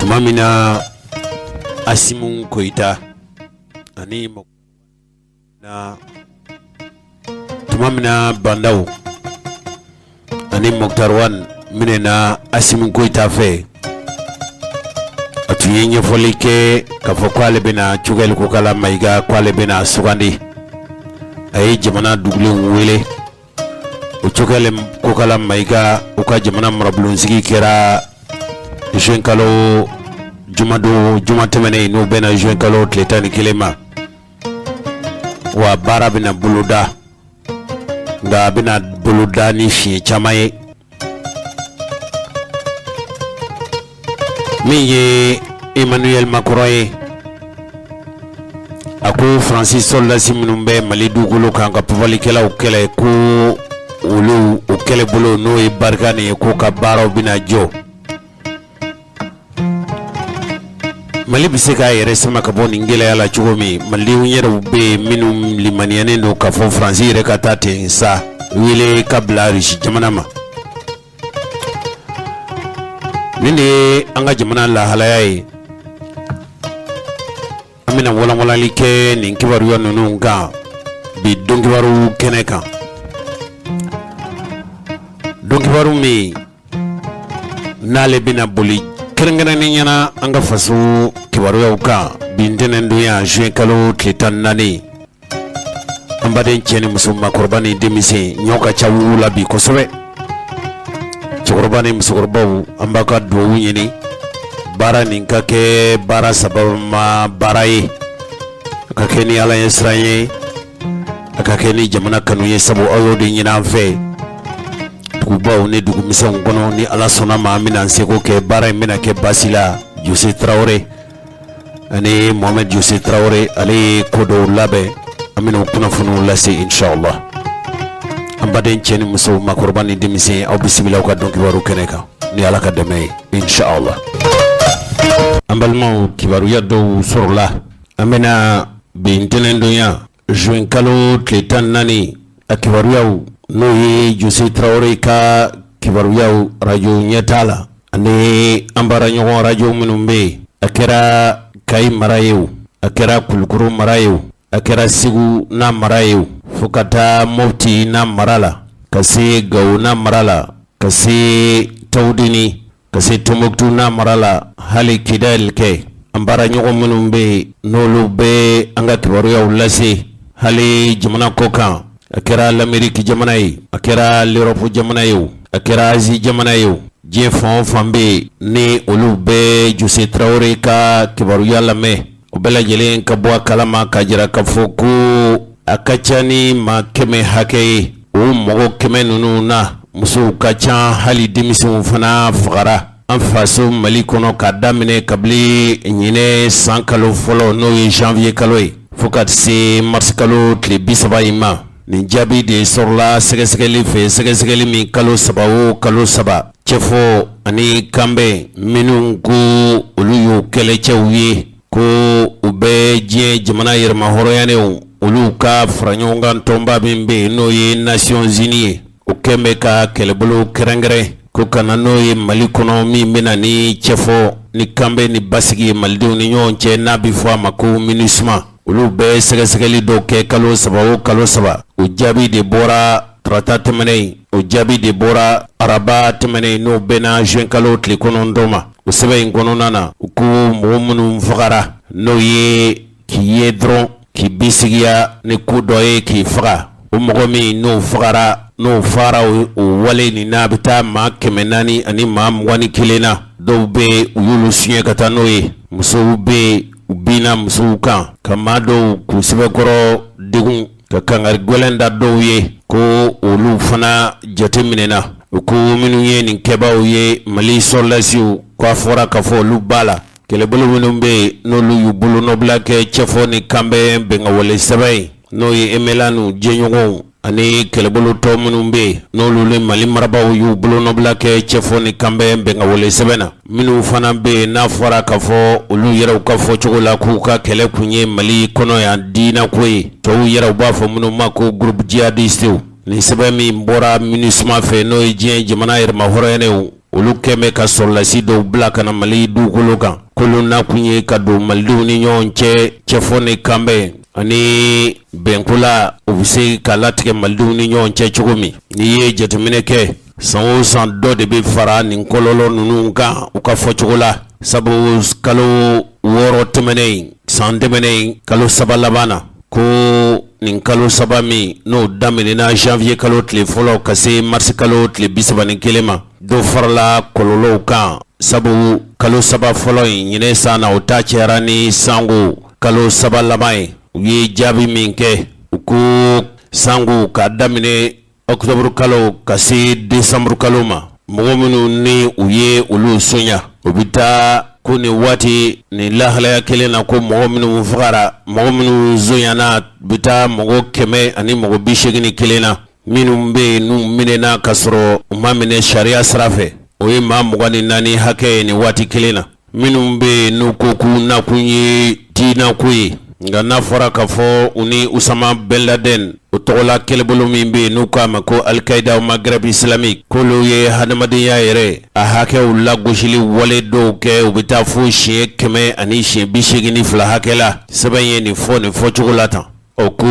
Tuma min na Asimi Goyita ani na tuma min na Bah N'Daw ani Moctar Ouane minɛna Asimi Goyita fɛ, a tun ye ɲɛfɔli kɛ k'a fɔ ko ale bɛna Choguel Kokalla Maïga ko ale bɛna sugandi. A ye jamana dugulenw wele. O Choguel Kokalla Maïga, u ka jamana marabulonsigi kɛra juin kalo jumadon juma tɛmɛnen, n'o bɛnna juin kalo tile 11 ma. Wa baara bɛna boloda, nka a bɛna boloda ni fiɲɛ caman ye. Min ye Emmanuel Macron ye, a ko Faransi sɔrɔdasi minnu bɛ Mali dugukolo kan ka papalikɛlaw kɛlɛ, ko olu o kɛlɛbolo n'o ye Barkhane ye, ko ka baaraw bɛna jɔ. Mali bɛ se k'a yɛrɛ sama ka bɔ nin gɛlɛya la cogo min, malidenw yɛrɛw bɛ yen minnu limaniyanen don k'a fɔ Faransi yɛrɛ ka taa ten sa, wele ka bila Russie jamana ma. Nin de ye an ka jamana lahalaya ye. An bɛna walanwalanli kɛ nin kibaruya ninnu kan bi donkibaru kɛnɛ kan, donkibaru min n'ale bɛna boli kɛrɛnkɛrɛnnenya na an ka faso kibaruyaw kan bi ntɛnɛndonya juin kalo tile 14. An baden cɛ ni muso, maakɔrɔba ni denmisɛn, ɲɔ ka ca wugu la bi kosɛbɛ. Cɛkɔrɔba ni musokɔrɔbaw, an b'a ka dugawu ɲini baara nin ka kɛ baara sababama baara ye, a ka kɛ ni Ala ɲɛ siran ye, a ka kɛ ni jamana kanu ye, sabu aw y'o de ɲini an fɛ dugubaw ni dugumisɛnw kɔnɔ. Ni Ala sɔnna ma, an bɛna an seko kɛ, baara in bɛna kɛ basi la. Jose Tarawele ani Mohamed Jose Tarawele, ale ye ko dɔw labɛn, an bɛna o kunnafoniw lase inshallah. An baden cɛ ni muso, maakɔrɔba ni denmisɛn, aw bisimila aw ka donkibaru kɛnɛ kan ni Ala ka dɛmɛ ye inshallah. An balimaw, kibaruya dɔw sɔrɔla. An bɛna bi ntɛnɛndonya juin kalo tile 14 a kibaruyaw, n'o ye Jose Tarawele ka kibaruyaw arajo ɲɛtaa la ani an baaraɲɔgɔn arajo minnu bɛ yen. A kɛra Kayi mara ye o, a kɛra Kulukoro mara ye o, a kɛra Segu n'a mara ye o, fo ka taa Mopti n'a mara la, ka se Gawo n'a mara la, ka se Tawudeni, ka se Tɔnbɔkutu n'a mara la, hali Kidali kɛ. An baaraɲɔgɔn minnu bɛ yen, n'olu bɛ an ka kibaruyaw lase hali jamana kɔ kan, a kɛra Lameriki jamana ye, a kɛra l'Europe jamana ye o, a kɛra Asie jamana ye o, diɲɛ fan o fan bɛ yen ni olu bɛ Jose Tarawele ka kibaruya lamɛn, o bɛɛ lajɛlen ka bɔ a kalama k'a jira k'a fɔ ko a ka ca ni maa 100 hakɛ ye. O mɔgɔ 100 ninnu na, musow ka ca, hali denmisɛnw fana fagara an faso Mali kɔnɔ k'a daminɛ kabini ɲinɛ san kalo fɔlɔ, n'o ye janvier kalo ye, fo ka se mars kalo tile 30 in ma. Nin jaabi de sɔrɔla sɛgɛsɛgɛli fɛ, sɛgɛsɛgɛli min kalo 3 o kalo 3, cɛfɔ ani kanbɛn minnu ko olu y'o kɛlɛcɛw ye, ko u bɛ diɲɛ jamana yɛrɛmahɔrɔnyanenw olu ka fara ɲɔgɔn kan tɔnba min bɛ yen, n'o ye Nations Unies ye, o kɛn bɛ ka kɛlɛbolo kɛrɛnkɛrɛn ko ka na n'o ye Mali kɔnɔ, min bɛna ni cɛfɔ ni kanbɛn ni basigi ye malidenw ni ɲɔgɔn cɛ, n'a bɛ fɔ a ma ko MINUSMA. Olu bɛ sɛgɛsɛgɛli dɔw kɛ kalo 3 o kalo 3. O jaabi de bɔra tarata tɛmɛnen, o jaabi de bɔra araba tɛmɛnen, n'o bɛnna juin kalo tile 9 ma. O sɛbɛn in kɔnɔna na, u ko mɔgɔ minnu fagara, n'o ye k'i ye dɔrɔn k'i bisigiya ni ko dɔ ye k'i faga, o mɔgɔ min n'o fagara, n'o fara o wale nin n'a bɛ taa maa 421 na. Dɔw bɛ, u y'olu suɲɛ ka taa n'o ye. Musow bɛ yen, u binna musow kan, ka maa dɔw k'u sɛbɛkɔrɔ degun, ka kangari gɛlɛn da dɔw ye, ko olu fana jate minɛna. U ko minnu ye nin kɛbaaw ye, Mali sɔrɔdasiw, k'a fɔra k'a fɔ olu b'a la. Kɛlɛbolo minnu bɛ yen, n'olu y'u bolonɔbila kɛ cɛfɔ ni kanbɛn bɛnkanwale sɛbɛn ye, n'o ye MNLA n'u jɛɲɔgɔnw ani kɛlɛbolo tɔ minnu bɛ yen, n'olu ni Mali marabaaw y'u bolonɔbila kɛ cɛfɔ ni kanbɛn bɛnkanwale sɛbɛn na, minnu fana bɛ yen n'a fɔra k'a fɔ olu yɛrɛw ka fɔcogo la k'u ka kɛlɛ kun ye Mali kɔnɔ yan diinako ye, tɔw yɛrɛw b'a fɔ minnu ma ko groupe djihadiste. Nin sɛbɛn min bɔra MINUSMA fɛ, n'o ye diɲɛ jamana yɛrɛmahɔrɔnyanenw Olu kɛn bɛ ka sɔrɔlasi dɔw bila ka na Mali dugukolo kan, k'olu nakun ye ka don malidenw ni ɲɔgɔn cɛ cɛfɔ ni kanbɛn ani bɛnko la, u bɛ se ka latigɛ malidenw ni ɲɔgɔn cɛ cogo min. N'i ye jateminɛ kɛ, san o san dɔ de bɛ fara nin kɔlɔlɔ ninnu kan u ka fɔcogo la, sabu kalo 6 tɛmɛnen, san tɛmɛnen kalo 3 laban na, ko nin kalo 3 min n'o daminɛna janvier kalo tile fɔlɔ ka se mars kalo tile 31 ma, dɔ farala kɔlɔlɔw kan, sabu kalo 3 fɔlɔ in ɲinɛ san na, o ta cayara ni sango kalo 3 laban ye. U ye jaabi min kɛ, u ko sango k'a daminɛ octobre kalo ka se décembre kalo ma, mɔgɔ minnu ni u ye olu sonya, u bɛ taa ko nin waati nin lahalaya kelen na, ko mɔgɔ minnu fagara, mɔgɔ minnu sonyana, bɛ taa mɔgɔ 181 na. Minnu bɛ yen n'u minɛna ka sɔrɔ u ma minɛ sariya sira fɛ, o ye maa 24 hakɛ ye nin waati kelen na. Minnu bɛ yen n'u ko k'u nakun ye diinɛko ye, nka n'a fɔra k'a fɔ u ni Usama Ben Laden o tɔgɔla kɛlɛbolo min bɛ yen n'u k'a ma ko Al-Qaïda au Maghreb islamique, k'olu ye hadamadenya yɛrɛ a hakɛw lagosili wale dɔw kɛ, u bɛ taa fo siɲɛ 100 ani siɲɛ 82 hakɛ la. Sɛbɛn ye nin fɔ nin fɔcogo la tan. O ko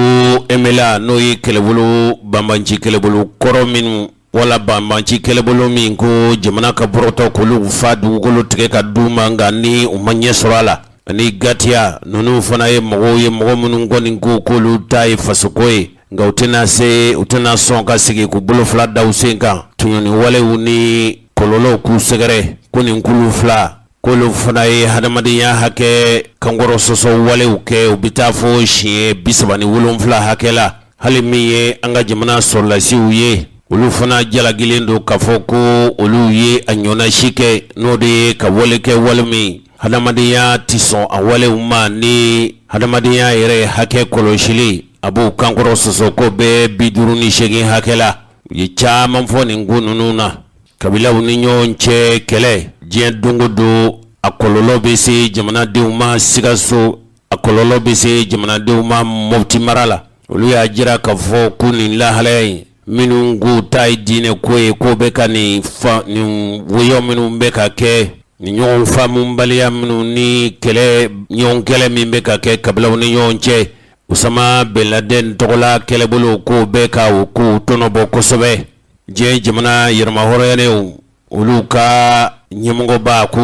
MNLA, n'o ye kɛlɛbolo banbanci kɛlɛbolo kɔrɔ minnu wala banbanci kɛlɛbolo min ko jamana ka bɔrɔtɔ k'olu fa dugukolo tigɛ ka d'u ma, nka ni u ma ɲɛ sɔrɔ a la, ani GATIA ninnu fana ye mɔgɔw ye, mɔgɔ minnu kɔni ko k'olu ta ye fasoko ye, nka u tɛna se, u tɛna sɔn ka sigi k'u bolo fila da u sen kan tɔɲɔni walew ni kɔlɔlɔw k'u sɛgɛrɛ. Ko nin kulu fila, k'olu fana ye hadamadenya hakɛ kankɔrɔ sɔsɔ walew kɛ, u bɛ taa fo siɲɛ 37 hakɛ la. Hali min ye an ka jamana sɔrɔlasiw ye, olu fana jalakilen don k'a fɔ ko olu ye a ɲɔgɔnna si kɛ, n'o de ye ka wale kɛ, wale min hadamadenya tɛ sɔn a walew ma, ni hadamadenya yɛrɛ hakɛ kɔlɔsili a b'o kankɔrɔ sɔsɔ, ko bɛɛ 58 hakɛ la. U ye caman fɔ nin ko ninnu na. Kabilaw ni ɲɔgɔn cɛ kɛlɛ, diɲɛ don o don a kɔlɔlɔ bɛ se jamanadenw ma Sikaso, a kɔlɔlɔ bɛ se jamanadenw ma Mɔti mara la. Olu y'a jira k'a fɔ ko nin lahalaya in, minnu k'u ta ye diinɛ ko ye, k'o bɛ ka nin fa nin woyɔ minnu bɛ ka kɛ, nin ɲɔgɔn faamubaliya minnu ni kɛlɛ, ɲɔgɔn kɛlɛ min bɛ ka kɛ kabilaw ni ɲɔgɔn cɛ, Usama Ben Laden tɔgɔla kɛlɛbolo, k'o bɛ ka o kow tɔnɔbɔ kosɛbɛ. Diɲɛ jamana yɛrɛmahɔrɔnyalenw, olu ka ɲɛmɔgɔba ko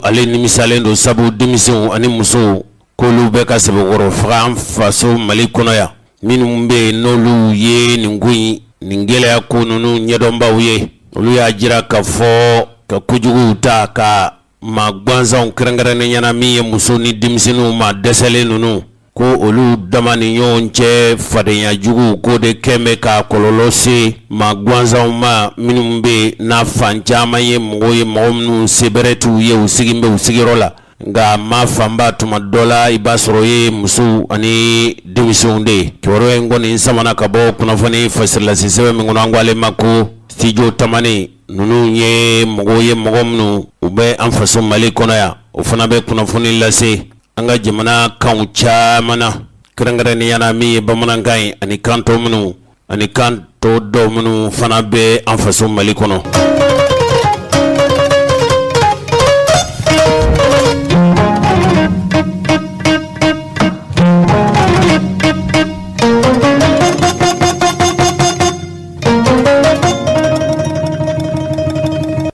ale nimisalen don, sabu denmisɛnw ani musow, k'olu bɛ ka sɛbɛkɔrɔ faga an faso Mali kɔnɔ yan. Minnu bɛ yen n'olu ye nin ko in, nin gɛlɛya ko ninnu ɲɛdɔnbaw ye, olu y'a jira k'a fɔ ka kojuguw ta ka maa gansanw, kɛrɛnkɛrɛnnenya na min ye muso ni denmisɛnninw ma dɛsɛlen ninnu, ko olu dama ni ɲɔgɔn cɛ fadenya jugu, k'o de kɛn bɛ ka kɔlɔlɔ se maa gansanw ma, minnu bɛ n'a fan caman ye mɔgɔw ye, mɔgɔ minnu sebɛrɛ t'u ye, u sigin bɛ u sigiyɔrɔ la, nka maa fanba tuma dɔ la i b'a sɔrɔ ye musow ani denmisɛnw de ye. Kibaruya in kɔni samana ka bɔ kunnafoni fasirilasi sɛbɛn min kɔnɔ, an ko ale ma ko Studio Tamani. Ninnu ye mɔgɔw ye, mɔgɔ minnu u bɛ an faso Mali kɔnɔ yan, o fana bɛ kunnafoni lase an ka jamana kanw caman na, kɛrɛnkɛrɛnnenya na min ye bamanankan ye ani kan tɔ minnu ani kan tɔ dɔw minnu fana bɛ an faso Mali kɔnɔ.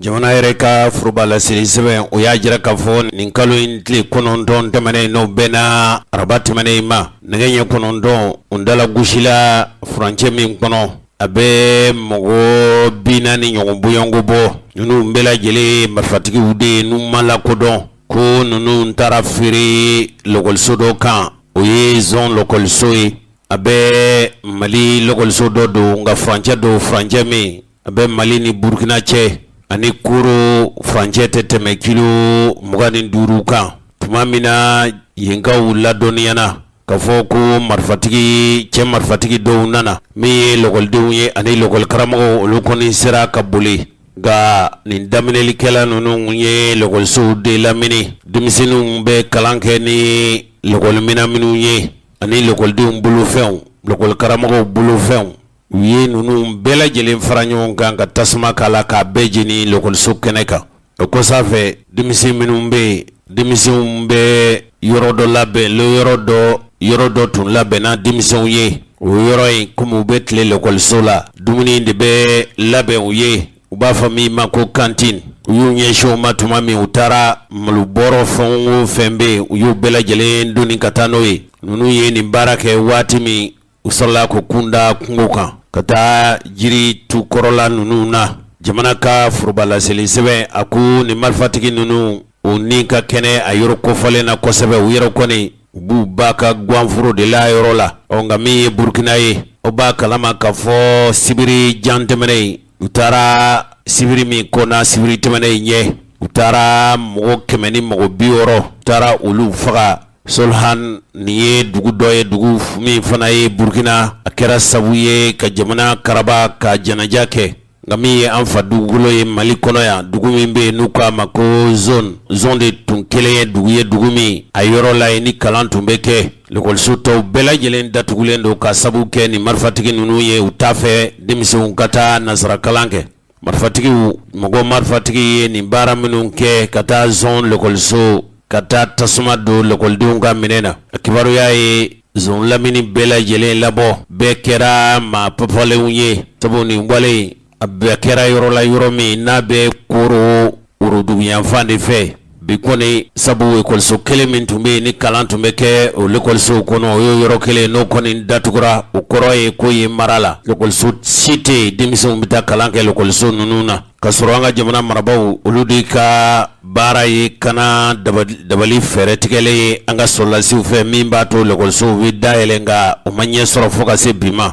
Jamana yɛrɛ ka foroba laseli sɛbɛn, o y'a jira k'a fɔ nin kalo in tile 9 tɛmɛnen, n'o bɛnna araba tɛmɛnen in ma, nɛgɛ ɲɛ 9, u dalagosila furancɛ min kɔnɔ, a bɛ mɔgɔ 40 ɲɔgɔn bɔɲɔgɔnko bɔ. Ninnu bɛɛ lajɛlen marifatigiw de ye, n'u ma lakodɔn, ko ninnu taara feere lɔkɔliso dɔ kan, o ye zon lɔkɔliso ye. A bɛ Mali lɔkɔliso dɔ don, nka furancɛ don, furancɛ min a bɛ Mali ni Burukina cɛ ani Koro furancɛ tɛ tɛmɛ kilo 25 kan. Tuma min na yenkaw ladɔnniyana k'a fɔ ko marifatigi cɛ marifatigi dɔw nana, min ye lɔkɔlidenw ye ani lɔkɔlikaramɔgɔw, olu kɔni sera ka boli, nka nin daminɛlikɛla ninnu ye lɔkɔlisow de lamini, denmisɛnninw bɛ kalan kɛ ni lɔkɔliminɛn minnu ye ani lɔkɔlidenw bolofɛnw, lɔkɔlikaramɔgɔw bolofɛnw. U ye ninnu bɛɛ lajɛlen fara ɲɔgɔn kan ka tasuma k'a la k'a bɛɛ jeni lakɔliso kɛnɛ kan. O kɔfɛ denmisɛn minnu bɛ yen, denmisɛnw bɛ yɔrɔ dɔ labɛn, yɔrɔ dɔ tun labɛnna denmisɛnw ye. O yɔrɔ in, komi u bɛ tile lakɔliso la, dumuni de bɛ labɛn u ye, u b'a fɔ min ma ko cantine. U y'u ɲɛsin o ma tuma min, u taara malobɔrɔ fɛn o fɛn bɛ yen, u y'u bɛɛ lajɛlen doni ka taa n'o ye. Ninnu ye nin baara kɛ waati min, u sɔrɔla k'u kun da kungo kan ka taa jiri tukɔrɔla ninnu na. Jamana ka foroba laseli sɛbɛn, a ko nin marifatigi ninnu, u ni ka kɛnɛ a yɔrɔ kofɔlen na kosɛbɛ. U yɛrɛ kɔni, u b'u ba ka gwanforo de la yɔrɔ la. Ɔ nka min ye Burukina ye, o b'a kalama k'a fɔ sibiri jan tɛmɛnen in, u taara sibiri min kɔnna sibiri tɛmɛnen in ɲɛ, u taara mɔgɔ 160, u taara olu faga Solhan. Nin ye dugu dɔ ye, dugu min fana ye Burukina, a kɛra sabu ye ka jamana karaba ka janaja kɛ. Nka min ye an fa dugukolo ye Mali kɔnɔ yan, dugu min bɛ yen n'u k'a ma ko Zone, Zone de tun kelen ye dugu ye, dugu min a yɔrɔ la yen ni kalan tun bɛ kɛ. Lakɔliso tɔw bɛɛ lajɛlen datugulen don ka sabu kɛ nin marifatigi ninnu ye. U t'a fɛ denmisɛnw ka taa nansarakalan kɛ. Marifatigiw, mɔgɔ marifatigi ye nin baara minnu kɛ ka taa Zone lakɔliso, ka taa tasuma don lakɔlidenw ka minɛn na, a kibaruya ye Zone lamini bɛɛ lajɛlen labɔ. Bɛɛ kɛra maa papalenw ye, sabu nin wale in, a bɛɛ kɛra yɔrɔ la, yɔrɔ min n'a bɛ Koro woroduguyanfan de fɛ bi kɔni, sabu ekɔliso kelen min tun bɛ yen ni kalan tun bɛ kɛ o lekɔlisow kɔnɔ, o y'o yɔrɔ kelen n'o kɔni datugura. O kɔrɔ ye ko yen mara la, lekɔliso si tɛ yen denmisɛnw bɛ taa kalan kɛ lekɔliso ninnu na, ka sɔrɔ an ka jamana marabaaw, olu de ka baara ye kana dabali fɛɛrɛ tigɛlen ye an ka sɔrɔdasiw fɛ min b'a to lekɔlisow bɛ dayɛlɛ, nka o ma ɲɛ sɔrɔ fo ka se bi ma.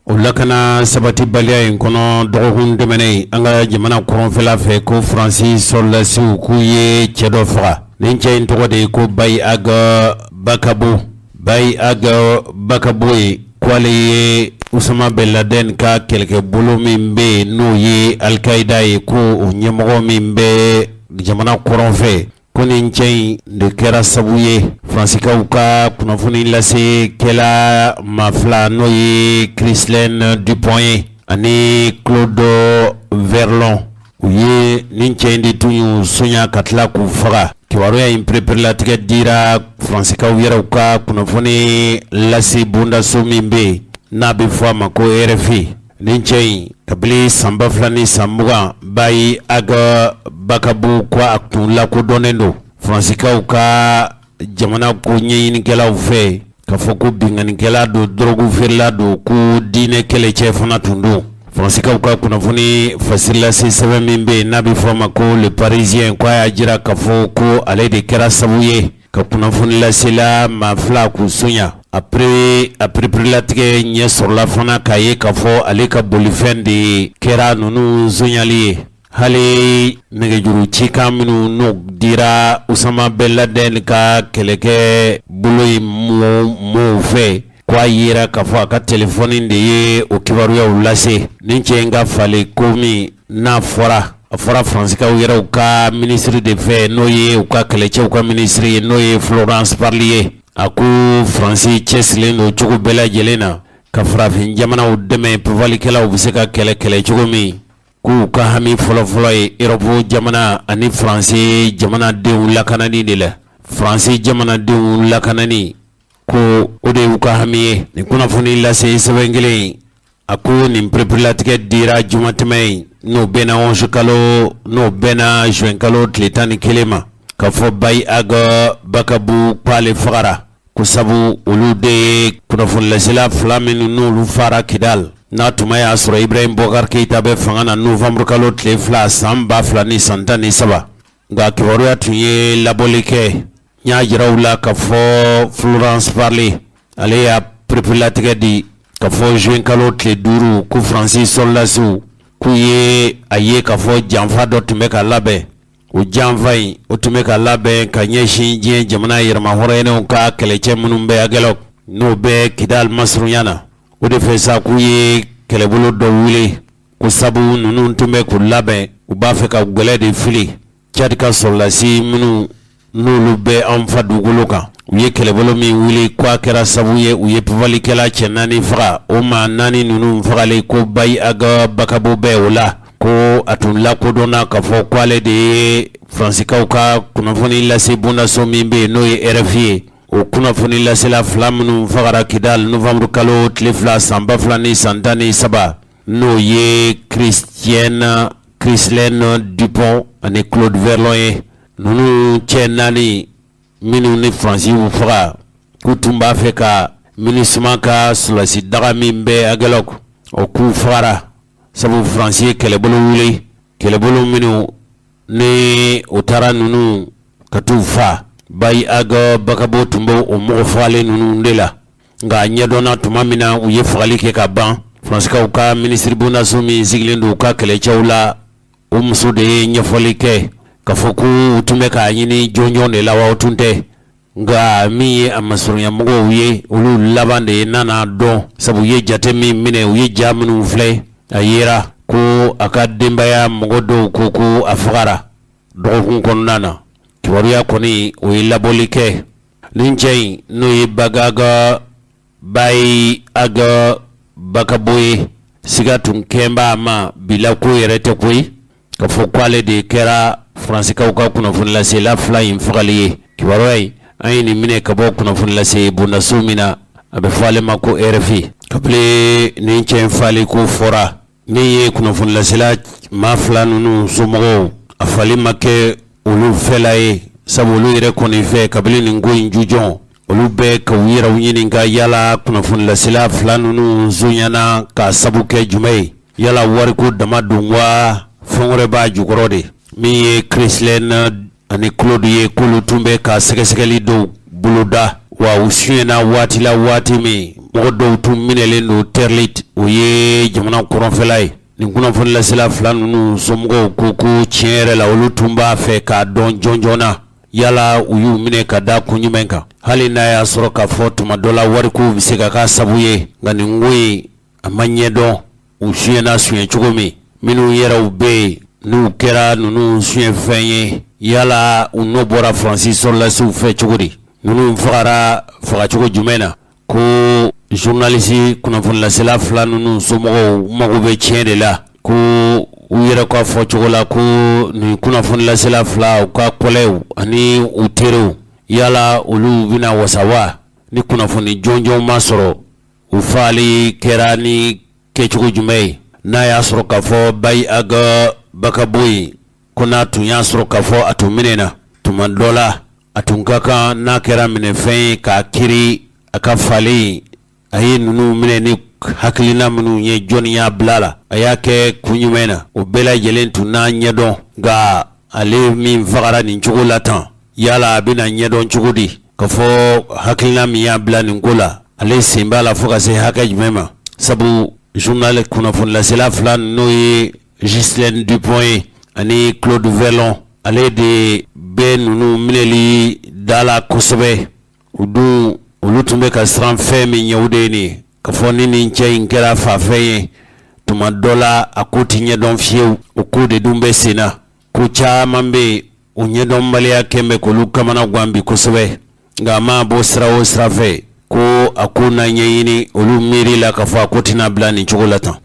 O lakana sabatibaliya in kɔnɔ, dɔgɔkun tɛmɛnen, an ka jamana kɔrɔnfɛla fɛ, ko Faransi sɔrɔdasiw k'u ye cɛ dɔ faga. Nin cɛ in tɔgɔ de ye ko Bayi Ag Bakabo. Bayi Ag Bakabo ye ko ale ye Usama Ben Laden ka kɛlɛkɛbolo min bɛ yen, n'o ye Alikayida ye, ko o ɲɛmɔgɔ min bɛ jamana kɔrɔn fɛ, ko nin cɛ in de kɛra sabu ye Faransikaw ka kunnafoni lasekɛla maa fila, n'o ye Ghislaine Dupont ye ani Claude Verlon, u ye nin cɛ in de tun y'u sonya ka tila k'u faga. Kibaruya in pereperelatigɛ dira Faransikaw yɛrɛw ka kunnafoni lase bondaso min bɛ yen n'a bɛ fɔ a ma ko RFI. Nin cɛ in, kabini san 2020, Bayi Ag Bakabo, ko a tun lakodɔnnen don Faransikaw ka jamana ko ɲɛɲinikɛlaw fɛ k'a fɔ ko binkannikɛla don, dɔrɔgu feerela don, ko diinɛ kɛlɛcɛ fana tun don. Faransikaw ka kunnafoni fasirilase sɛbɛn min bɛ yen n'a bɛ fɔ a ma ko Le Parisien, ko a y'a jira k'a fɔ ko ale de kɛra sabu ye ka kunnafoni lasela maa fila k'u sonya. A pereperelatigɛ ɲɛ sɔrɔla fana k'a ye k'a fɔ ale ka bolifɛn de kɛra ninnu sonyali ye. Hali nɛgɛjuru cikan minnu n'o dira Usama Ben Laden ka kɛlɛkɛ bolo in mɔgɔw fɛ, ko a yera k'a fɔ a ka telefɔni de ye o kibaruyaw lase. Nin cɛ in ka fali ko min n'a fɔra, a fɔra Faransikaw yɛrɛw ka minisiri de fɛ, n'o ye u ka kɛlɛcɛw ka minisiri ye, n'o ye Florence Parly ye. A ko Faransi cɛsirilen don cogo bɛɛ lajɛlen na ka farafin jamanaw dɛmɛ, pafalikɛlaw bɛ se ka kɛlɛ kɛlɛ cogo min. K'u ka hami fɔlɔfɔlɔ ye Europe jamana ani Faransi jamanadenw lakanani de la. Faransi jamanadenw lakanani, ko o de y'u ka hami ye. Nin kunnafoni lase sɛbɛn kelen in, a ko nin pereperelatigɛ dira jumatɛmɛ in, n'o bɛnna 11 kalo, n'o bɛnna juin kalo tile 11 ma, k'a fɔ Bayi Ag Bakabo k'ale fagara, ko sabu olu de ye kunnafonilasela fila minnu n'olu fara Kidal n'a tuma y'a sɔrɔ Ibrahim Boubacar Keïta bɛ fanga na, novembre kalo tile 2 san 2013. Nka kibaruya tun ye labɔli kɛ. N y'a jira u la k'a fɔ Florence Parly, ale y'a pereperelatigɛ di k'a fɔ juin kalo tile 5, ko Faransi sɔrɔdasiw k'u ye a ye k'a fɔ janfa dɔ tun bɛ ka labɛn. O janfa in, o tun bɛ ka labɛn ka ɲɛsin diɲɛ jamana yɛrɛmahɔrɔnyɛnenw ka kɛlɛcɛ minnu bɛ Aguelhok, n'o bɛ Kidal masurunya na. O de fɛ sa, k'u ye kɛlɛbolo dɔ wuli ko sabu ninnu tun bɛ k'u labɛn, u b'a fɛ ka gɛlɛ de fili Tchad ka sɔrɔlasi minnu n'olu bɛ an fa dugukolo kan. U ye kɛlɛbolo min wuli ko a kɛra sabu ye u ye pafalikɛla cɛ naani faga. O maa naani ninnu fagalen ko Bayi Ag Bakabo bɛ o la, ko a tun lakodɔnna k'a fɔ ko ale de ye Faransikaw ka kunnafoni lase bondaso min bɛ yen n'o ye RFI ye. O kunnafoni lasela fila minnu fagara Kidal novembre kalo tile 2 san 2013, n'o ye Christian Ghislaine Dupont ani Claude Verlon ye. Ninnu cɛ naani minnu ni Faransi y'u faga, k'u tun b'a fɛ ka MINUSMA ka sɔrɔlasi daga min bɛ Aguelhok, o k'u fagara sabu Faransi ye kɛlɛbolo wuli, kɛlɛbolo minnu ni o taara ninnu ka t'u fa. Bayi Ag Bakabo tun bɛ o mɔgɔ fagalen ninnu de la. Nka a ɲɛdɔnna tuma min na u ye fagali kɛ ka ban, Faransikaw ka minisiri bondaso min sigilen don u ka kɛlɛcɛw la, o muso de ye ɲɛfɔli kɛ k'a fɔ ko u tun bɛ k'a ɲini jɔnjɔn de la wa o tun tɛ. Nka min ye a masurunyamɔgɔw ye, olu laban de ye nana dɔn, sabu u ye jate min minɛ, u ye ja minnu filɛ, a yera ko a ka denbaya mɔgɔ dɔw ko ko a fagara dɔgɔkun kɔnɔna na. Kibaruya kɔni o ye labɔli kɛ. Nin cɛ in n'o ye Bagaga Bayi Ag Bakabo ye, siga tun kɛn b'a ma bila ko yɛrɛ tɛ koyi k'a fɔ ko ale de kɛra Faransikaw ka kunnafonilasela fila in fagali ye. Kibaruya in, an ye nin minɛ ka bɔ kunnafonilase bondaso min na, a bɛ fɔ ale ma ko RFI. Kabini nin cɛ in faali ko fɔra, min ye kunnafonilasela maa fila ninnu somɔgɔw, a fali ma kɛ olu fɛla ye, sabu olu yɛrɛ kɔni fɛ kabini nin ko in jujɔn, olu bɛ ka u yɛrɛw ɲininka yala kunnafonilasela fila ninnu sonyana k'a sabu kɛ jumɛn ye, yala wariko dama don wa fɛn wɛrɛ b'a jukɔrɔ de. Min ye Ghislaine ani Claude ye, k'olu tun bɛ ka sɛgɛsɛgɛli dɔw boloda, wa u sonyana waati la, waati min mɔgɔ dɔw tun minɛlen don Tɛrilit, o ye jamana kɔrɔnfɛla ye. Nin kunnafonilasela fila ninnu somɔgɔw ko ko tiɲɛ yɛrɛ la, olu tun b'a fɛ k'a dɔn jɔnjɔn na yala u y'u minɛ ka da kun jumɛn kan, hali n'a y'a sɔrɔ k'a fɔ tuma dɔ la wariko bɛ se ka k'a sabu ye. Nka nin ko in a ma ɲɛdɔn u sonyana sonya cogo min. Minnu yɛrɛw bɛ yen n'u kɛra ninnu sonyɛfɛn ye, yala u nɔ bɔra Faransi sɔrɔlasiw fɛ cogo di? Ninnu fagara fagacogo jumɛn na? Ko journaliste kunnafonilasela fila ninnu somɔgɔw mago bɛ tiɲɛ de la, ko u yɛrɛ ka fɔ cogo la ko nin kunnafonilasela fila, u ka kɔlɛw ani u teriw, yala olu bɛna wasa wa ni kunnafoni jɔnjɔn ma sɔrɔ? U faali kɛra ni kɛcogo jumɛn ye? N'a y'a sɔrɔ k'a fɔ Bayi Ag Bakabo in, ko n'a tun y'a sɔrɔ k'a fɔ a tun minɛna tuma dɔ la, a tun ka kan n'a kɛra minɛfɛn ye k'a kiri a ka falen. A ye ninnu minɛ ni hakilina minnu ye, jɔnni y'a bila la, a y'a kɛ kun jumɛn na, o bɛɛ lajɛlen tun n'a ɲɛdɔn. Nka ale min fagara nin cogo la tan, yala a bɛna ɲɛdɔn cogo di k'a fɔ hakilina min y'a bila nin ko la, ale sen b'a la fo ka se hakɛ jumɛn ma? Sabu journal kunnafonilasela fila, n'o ye Ghislaine Dupont ye ani Claude Verlon, ale de bɛ ninnu minɛli da la kosɛbɛ. U dun olu tun bɛ ka siran fɛn min ɲɛ, o de ye nin ye, k'a fɔ ni nin cɛ in kɛra faafɛn ye tuma dɔ la, a ko tɛ ɲɛdɔn fiyewu. O ko de dun bɛ sen na. Ko caman bɛ yen, o ɲɛdɔnbaliya kɛn bɛ k'olu kamana gan bi kosɛbɛ. Nka a ma bɔ sira o sira fɛ ko a ko na ɲɛɲini, olu miiri la k'a fɔ a ko tɛna bila nin cogo la tan.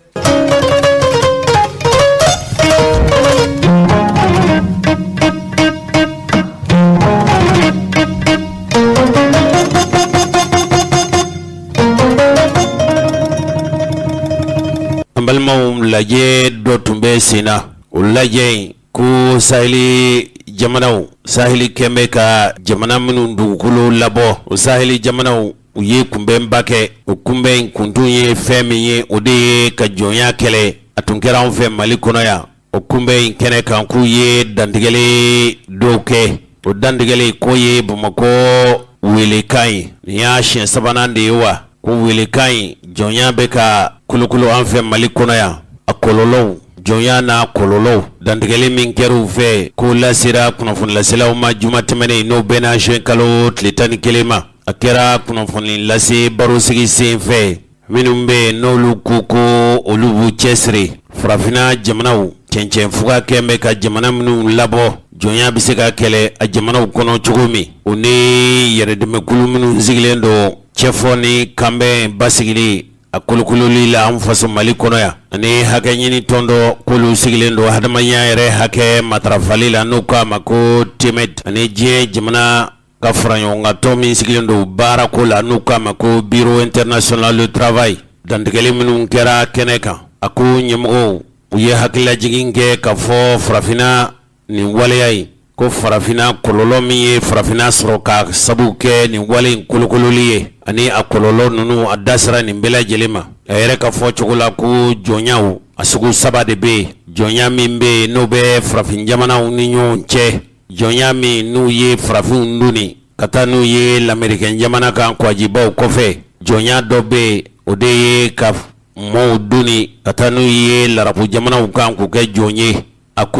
An balimaw, lajɛ dɔ tun bɛ sen na. O lajɛ in ko saheli jamanaw, saheli kɛn bɛ ka jamana minnu dugukolo labɔ, o saheli jamanaw u ye kunbɛnba kɛ. O kunbɛn in kun tun ye fɛn min ye, o de ye ka jɔnya kɛlɛ. A tun kɛra anw fɛ Mali kɔnɔ yan. O kunbɛn in kɛnɛ kan, k'u ye dantigɛli dɔw kɛ. O dantigɛli k'o ye Bamakɔ welekan ye. Nin y'a siɲɛ sabanan de ye wa ko welekan in, jɔnya bɛ ka kolokolo an fɛ Mali kɔnɔ yan, a kɔlɔlɔw, jɔnya n'a kɔlɔlɔw, dantigɛli min kɛra u fɛ, k'o lasera kunnafonilaselaw ma juma tɛmɛnen, n'o bɛnna juin kalo tile 11 ma. A kɛra kunnafoni lase barosigi sen fɛ. Minnu bɛ yen n'olu ko ko olu b'u cɛsiri farafinna jamanaw cɛncɛnfuga kɛlen bɛ ka jamana minnu labɔ, jɔnya bɛ se ka kɛlɛ a jamanaw kɔnɔ cogo min, u ni yɛrɛdɛmɛkulu minnu sigilen don cɛfɔ ni kanbɛn basigili a kolokololi la an faso Mali kɔnɔ yan, ani hakɛ ɲini tɔn dɔ k'olu sigilen don hadamadenya yɛrɛ hakɛ matarafali la, n'u k'a ma ko TMED, ani diɲɛ jamana ka faraɲɔgɔnkan tɔn min sigilen don baarako la, n'u k'a ma ko Bureau international du travail. Dantigɛli minnu kɛra kɛnɛ kan, a ko ɲɛmɔgɔw u ye hakililajigin kɛ k'a fɔ farafinna nin waleya in, ko farafinna kɔlɔlɔ min ye farafinna sɔrɔ ka sabu kɛ nin wale in kolokololi ye, ani a kɔlɔlɔ ninnu, a da sera nin bɛɛ lajɛlen ma. A yɛrɛ ka fɔ cogo la ko jɔnyaw a sugu saba de bɛ yen: jɔnya min bɛ yen n'o bɛ farafin jamanaw ni ɲɔgɔn cɛ, jɔnya min n'u ye farafinw doni ka taa n'u ye lamerikɛn jamana kan kwajibaw kɔfɛ, jɔnya dɔ bɛ yen, o de ye ka mɔɔw doni ka taa n'u ye larabu jamanaw kan k'u kɛ jɔn ye. A ko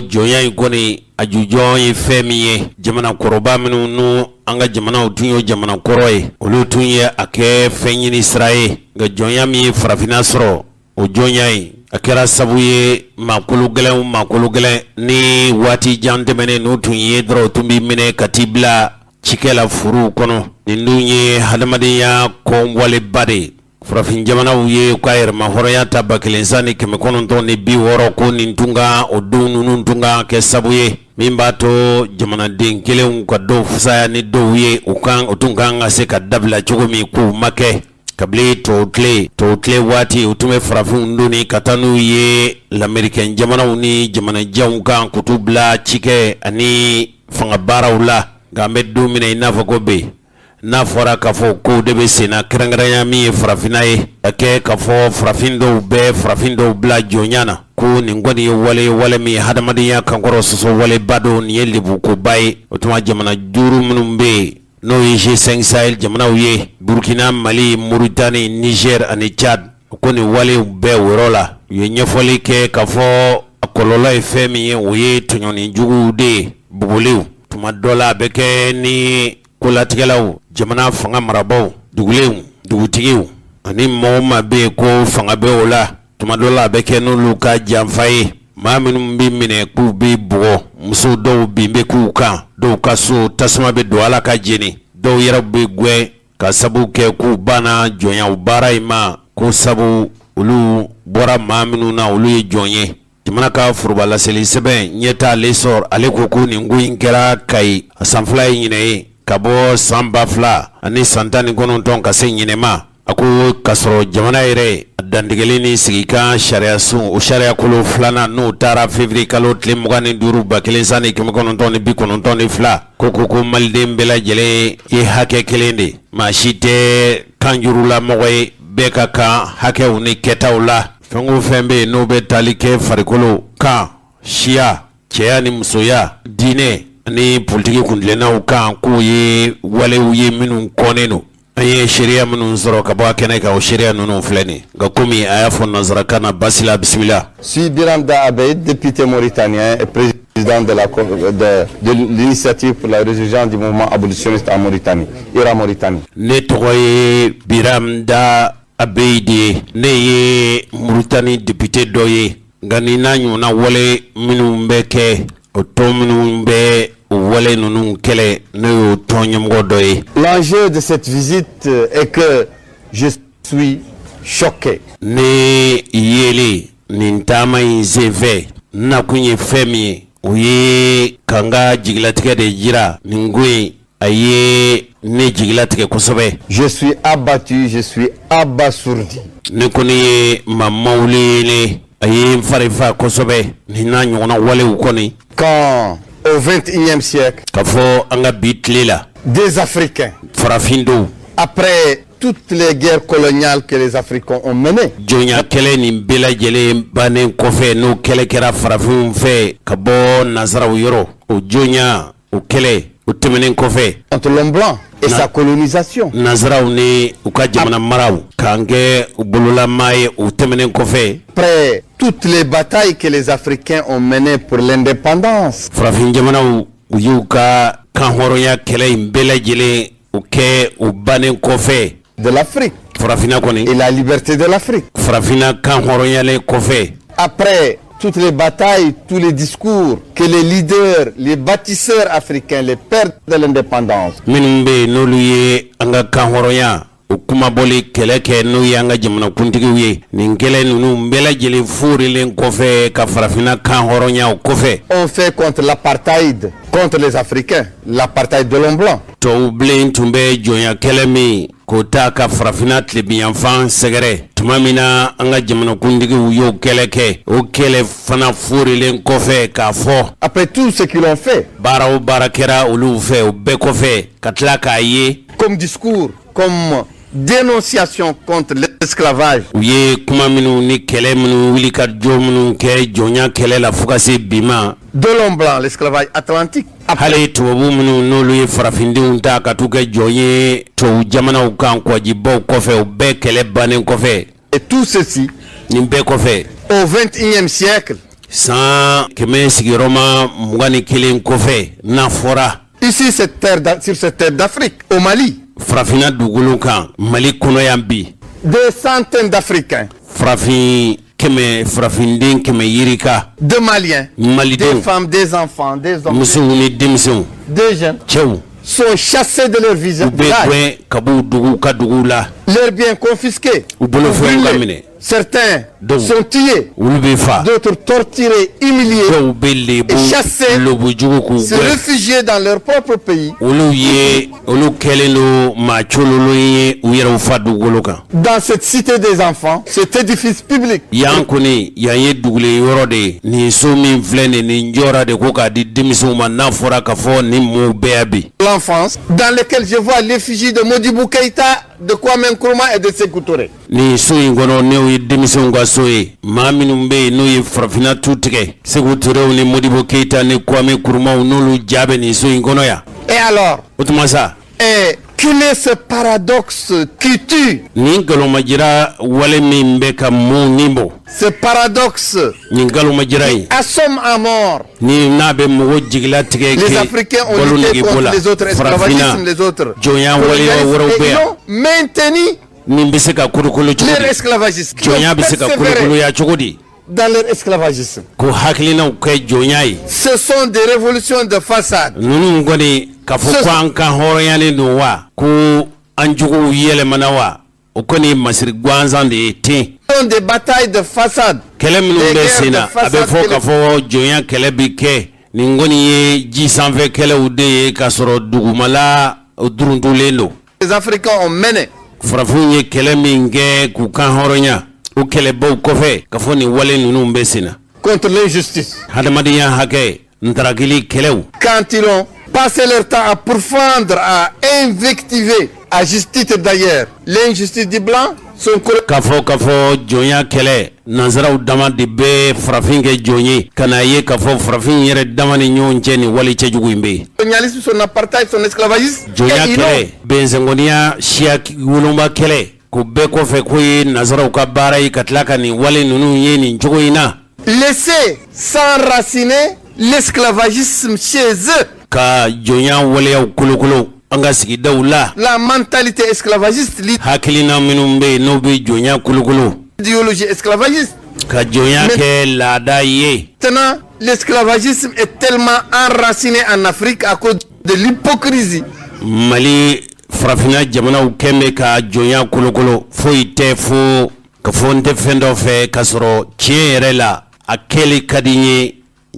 jɔnya in kɔni a jujɔn ye fɛn min ye, jamana kɔrɔba minnu n'u an ka jamanaw tun ye jamana kɔrɔ ye, olu tun ye a kɛ fɛn ɲini sira ye. Nka jɔnya min ye farafinna sɔrɔ, o jɔnya in a kɛra sabu ye maa kolo gɛlɛn, maa kolo gɛlɛn ni waati jan tɛmɛnen n'u tun ye dɔrɔn, u tun b'i minɛ ka t'i bila cikɛ la furuw kɔnɔ. Nin dun ye hadamadenya kɔnwaleba de ye. Farafin jamanaw ye u ka yɛrɛmahɔrɔnya ta 1960, ko nin tun ka o don ninnu tun ka kɛ sabu ye min b'a to jamanaden kelenw ka dɔw fisaya ni dɔw ye, u kan o tun kan ka se ka dabila cogo min, k'o ma kɛ. Kabini tɔw tile waati, u tun bɛ farafinw doni ka taa n'u ye lamerikɛn jamanaw ni jamanajanw kan k'u t'u bila cikɛ ani fanga baaraw la. Nka an bɛ don min na i n'a fɔ ko bi, n'a fɔra k'a fɔ kow de bɛ sen na, kɛrɛnkɛrɛnya min ye farafinna ye, ka kɛ k'a fɔ farafin dɔw bɛ farafin dɔw bila jɔnya na, ko nin kɔni ye wale, wale min ye hadamadenya kankɔrɔ sɔsɔ waleba don, nin ye lebukoba ye. O tuma jamana duuru minnu bɛ yen, n'o ye G5 Sahel jamanaw ye, Burkina, Mali, Mauritanie, Niger ani Tchad, ko nin walew bɛɛ o yɔrɔ la, u ye ɲɛfɔli kɛ k'a fɔ a kɔlɔlɔ ye fɛn min ye, o ye tɔɲɔni juguw de ye, bugɔliw. Tuma dɔ la a bɛ kɛ ni kolatigɛlaw, jamana fanga marabaaw, dugulenw, dugutigiw ani mɔgɔ maa bɛ yen ko fanga bɛ o la. Tuma dɔ la a bɛ kɛ n'olu ka janfa ye. Maa minnu bɛ minɛ k'u bɛ bugɔ, muso dɔw bin bɛ k'u kan, dɔw ka so tasuma bɛ don ala ka jeni, dɔw yɛrɛ bɛ gɛn ka sabu kɛ k'u banna jɔnyaw baara in ma, ko sabu olu bɔra maa minnu na, olu ye jɔn ye. Jamana ka foroba laseli sɛbɛn Ɲɛtaa L'Essor, ale ko ko nin ko in kɛra Kayi a san 2 ye ɲinɛ ye, ka bɔ san 2019 ka se ɲinɛ ma. A ko k'a sɔrɔ jamana yɛrɛ a dantigɛli ni sigikan sariyasun, o sariyakolo filanan n'o taara février kalo tile 25 1992, ko maliden bɛɛ lajɛlen ye hakɛ kelen de, maa si tɛ kanjurulamɔgɔ ye, bɛɛ ka kan hakɛw ni kɛtaw la. Fɛn o fɛn bɛ yen n'o bɛ tali kɛ farikolo kan, siya, cɛya ni musoya, diinɛ ani politiki kuntilennaw kan, k'o ye walew ye minnu kɔnnen don. An ye seereya minnu sɔrɔ ka bɔ a kɛnɛ kan, o seereya ninnu filɛ nin. Nka komi a y'a fɔ nanzarakan na, basila bisimila. Suis Biram Dah Abeid, député mauritanien et président de l'initiative pour la résurgence du mouvement abolitionniste en Mauritanie, IRA Mauritanie. Ne tɔgɔ ye Biram Dah Abeid ye, ne ye Mauritanie député dɔ ye. Nka ni n'a ɲɔgɔnna wale minnu bɛ kɛ, o tɔn minnu bɛ o wale ninnu kɛlɛ, ne y'o tɔn ɲɛmɔgɔ dɔ ye. L'enjeu de cette visite est que je suis choqué. Ne yelen nin taama in senfɛ, n nakun ye fɛn min ye, o ye ka n ka jigilatigɛ de jira. Nin ko in a ye ne jigilatigɛ kosɛbɛ. Je suis abattu, je suis abasourdi. Ne kɔni ye maa mawulen, a ye n fari fa kosɛbɛ nin n'a ɲɔgɔnna walew kɔni. Quand au XXIe siècle, Ka fɔ an ka bi tile la, des Africains, farafin dɔw, après toutes les guerres coloniales que les Africains ont menées, jɔnya kɛlɛ nin bɛɛ lajɛlen bannen kɔfɛ, n'o kɛlɛ kɛra farafinw fɛ ka bɔ nazaraw yɔrɔ, o jɔnya o kɛlɛ o tɛmɛnen kɔfɛ, entre l'homme blanc et sa colonisation, nazaraw ni u ka jamana maraw k'an kɛ u bololamaa ye, o tɛmɛnen kɔfɛ, après toutes les batailles que les Africains ont menées pour l'indépendance, farafin jamanaw u y'u ka kanhɔrɔnya kɛlɛ in bɛɛ lajɛlen o kɛ, o bannen kɔfɛ, de l'Afrique, Farafinna kɔni et la liberté de l'Afrique. Farafinna kan hɔrɔnyalen kɔfɛ. Après toutes les batailles, tous les discours que les leaders, les bâtisseurs africains, les pères de l'indépendance, Minnu bɛ yen, n'olu ye an ka kan hɔrɔnya o kumabɔli kɛlɛ kɛ, n'o ye an ka jamanakuntigiw ye, nin kɛlɛ ninnu bɛɛ lajɛlen forilen kɔfɛ ka farafinna kan hɔrɔnya o kɔfɛ, ont fait contre l'apartheid, contre les Africains, l'apartheid de l'homme blanc. Tubabu bilen tun bɛ jɔnya kɛlɛ min k'o ta ka farafinna tilebinyanfan sɛgɛrɛ, tuma min na an ka jamanakuntigiw y'o kɛlɛ kɛ, o kɛlɛ fana forilen kɔfɛ k'a fɔ, Après tout ce qu'ils ont fait, baara o baara kɛra olu fɛ, o bɛɛ kɔfɛ, ka tila k'a ye, comme discours, comme dénonciation contre l'esclavage, u ye kuma minnu ni kɛlɛ minnu wuli ka jɔ minnu kɛ jɔnya kɛlɛ la fo ka se bi ma, de l'homme blanc, l'esclavage atlantique. Hali tubabu minnu n'olu ye farafindenw ta ka t'u kɛ jɔn ye tubabu jamanaw kan kɔjibaw kɔfɛ, o bɛɛ kɛlɛ bannen kɔfɛ, Et tout ceci, nin bɛɛ kɔfɛ, au XXIe siècle, san 121 kɔfɛ, n'a fɔra, ici, sur cette terre d'Afrique, au Mali, farafinna dugukolo kan, Mali kɔnɔ yan bi, des centaines d'Africains, farafin kɛmɛ, farafinden kɛmɛ yirika, de Maliens, des Malidenw, femmes, des enfants, des hommes, musow ni denmisɛnw, des jeunes, cɛw, sont chassés de leur u village, bɛ gɛn ka b'u dugu ka duguw la, leurs biens confisqués, u bolofɛnw ka brûlés. minɛ. Certains Donc, sont tués, olu bɛ fa, d'autres torturés, humiliés, dɔw bɛ lebu et chassés, lobujugu k'u se gɛn. Réfugier dans leur propre pays, Olu ye, olu kɛlen don maa cololo ye u yɛrɛw fa dugukolo kan. Dans cette cité des enfants, cet édifice public, Yan kɔni, yan ye dugulen yɔrɔ de ye. Nin so min filɛ nin, nin jɔra de ko k'a di denmisɛnw ma, n'a fɔra k'a fɔ nin mɔɔw bɛɛ ya bi, l'enfance, dans lequel je vois l'effigie de Modibo Keïta, de Kwame Nkrumah et de Sékou Touré. Nin so in kɔnɔ, n'o ye denmisɛnw ka so ye, maa minnu bɛ yen n'o ye farafinna tu tigɛ, Seku Turew ni Modibo Keyita ni Kwame Nkrumahw, n'olu ja bɛ nin so in kɔnɔ yan. Et alors, O tuma sa, et quel est ce paradoxe qui tue, nin nkalonmajira wale min bɛ ka mun nin bɔ, ce paradoxe nin nkalonmajira in assomme à mort ni n'a bɛ mɔgɔ jigila tigɛ, Les Africains ont balo lutté nege contre b'o la, les autres farafinna esclavagismes, les autres jɔnya waleya colonialismes, wɛrɛw et bɛ ils yan, ont maintenu nin bɛ se ka kolokolo cogo leur di? esclavagisme. Ils ont Jɔnya bɛ se ka persévéré kolokoloya cogo di? dans leur esclavagisme. Ko hakilinaw kɛ jɔnya ye. Ce sont des révolutions de façade. Ninnu kɔni, k'a fɔ ko an ka hɔrɔnyalen don wa, ko an juguw yɛlɛmana wa, o kɔni ye masiri gansan de ye ten. Ce sont des batailles de façade. Kɛlɛ minnu bɛ sen na, a bɛ fɔ k'a fɔ jɔnya kɛlɛ bi kɛ, nin kɔni ye ji sanfɛ kɛlɛw de ye, k'a sɔrɔ dugumala o duruntulen don. Les Africains ont mené Farafinw ye kɛlɛ min kɛ k'u kan hɔrɔnya, o kɛlɛbaw kɔfɛ, k'a fɔ nin wale ninnu bɛ sen na, contre l'injustice. Hadamadenya hakɛ ntarakili kɛlɛw, Quand ils ont passé leur temps à pourfendre, à invectiver, à juste titre d'ailleurs, l'injustice du blanc, son K'a fɔ jɔnya kɛlɛ, nansaraw dama de bɛ farafin kɛ jɔn ye, ka n'a ye k'a fɔ farafin yɛrɛ dama ni ɲɔgɔn cɛ, nin wale cɛjugu in bɛ yen. Colonialisme, son apartheid, son esclavagisme. Jɔnya Et ils kɛlɛ, bɛnsɛnkɔniya, siya wolonba kɛlɛ, k'o bɛɛ kɔfɛ k'o ye nansaraw ka baara ye, ka tila ka nin wale ninnu ye nin cogo in na, ont laissé s'enraciner l'esclavagisme chez eux. Ka jɔnya waleyaw kolokolo an ka sigidaw la. La mentalité esclavagiste, Hakilina minnu bɛ yen n'o bɛ jɔnya kolokolo, l'idéologie esclavagiste. Ka jɔnya kɛ laada ye. Maintenant, l'esclavagisme est tellement enraciné en Afrique à cause de l'hypocrisie. Mali, farafinna jamanaw kɛn bɛ ka jɔnya kolokolo, foyi tɛ fo ka fɔ n tɛ fɛn dɔ fɛ, k'a sɔrɔ tiɲɛ yɛrɛ la a kɛli ka di n ye